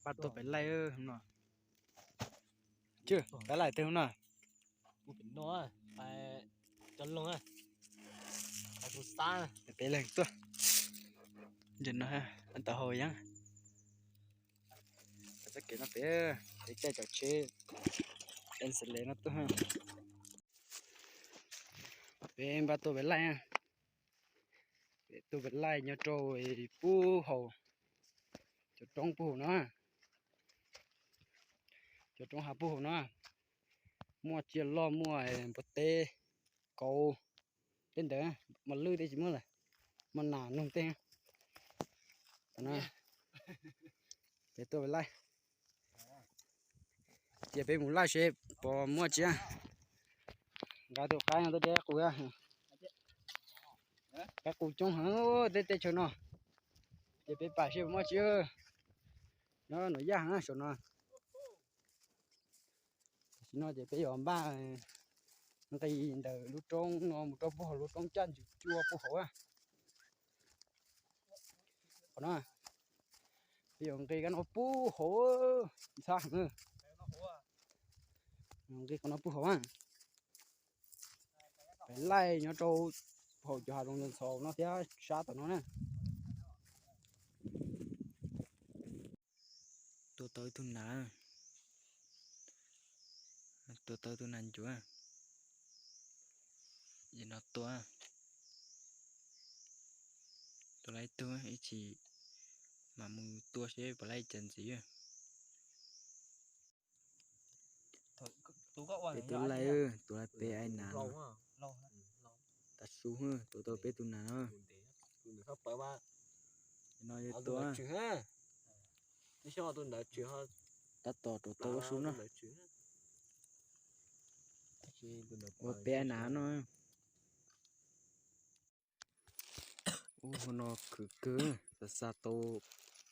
Npaj tuaj pem laij no. Cwb, pem laij twg no? Peb leeg tuaj. Ntawm no, tau hau yeeb. Txoj kev no pem, peb caij cov tsheb en xes les no tuaj. Peb npaj tuaj pem laij. Peb tuaj pem laij nyob rau pub hauv cov roob pub hauv no. Cov roob hav pub hauv no muaj tsiaj loj, muaj npua teb, kauv, tej ntawd. Mos lwj tej tsis muaj lawm, muaj nas noog tej. Peb tuaj pem laij. Cia peb mus laij seb puas muaj tsis. Nqa tus qaib no tuaj de qus. Qaib qus coob heev tej teb chaws no. Cia peb pam seb puas muaj tsis. Nyob nuam yaj heev saum no. Tam sim no ces peb yuav npaj nqis ntawm lub roob no mus rau pub hauv lub roob caj ntsws cua pub hauv. Qhov no, peb yuav nqis kab no pub hauv, ntxhab heev. Nqis qhov no pub hauv. Pem laij nyob rau hauv cov hav zoov ntxhov no thiab sab tom no na. Tua tau ib tug nas, tua tau ib tug nas ncuav. Yam no tua, tua laib ib tug, ib chim mam mus tua seb puas laib cas ntxiv. Peb tua laib, tua laib peb ai nas. Tav su, tua tau peb tus nas no. No yuav tua. Tab tom rau tau ua su no. Ua peb ai nas no. Ub, hauv no khwv kawg, xav xa tau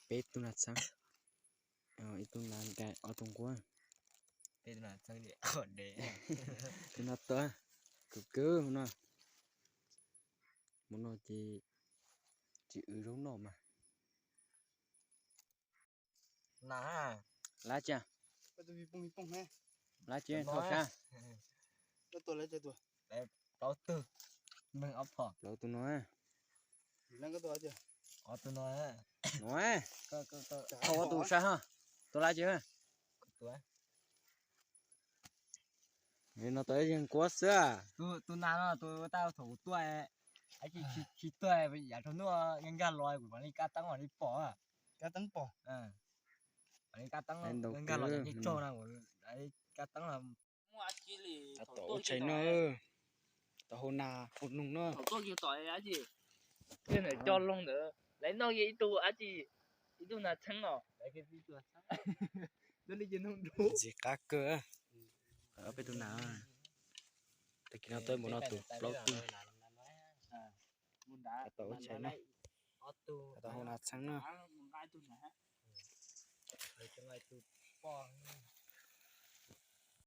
peb tug nas txheeb, ib tug nas nkaim ob tug nquab. Tus no tua, khwv kawg hauv no. Hauv no ces tsis wv zaub noj mas. Lab tsi, lab tsi thauj sab. Plaub tus no, no, thauj ob tug sab ho. Tua lab tsi. No tau ib zeeg nquab xwb. Tus nas no tus tau thaum kuv tuaj, tsis tuaj yav tsaus ntuj nkag los kuv mam li kab teeb mam li pom. Kab teeb pom. Mam li kab teeb nkag los yeej tsaug na, kab teeb. Tab tom ua tshais no, tom hau nas hau noog no. Ntawm cov loog ntawd lawv noj ib tug dab tsi, ib tug nas txheeb os. Ntxim qab kawg. Ob peb tug nas, tag kis no tuaj mus no tus plaub tug. Tab tom ua tshais no, tab tom hau nas txheeb no.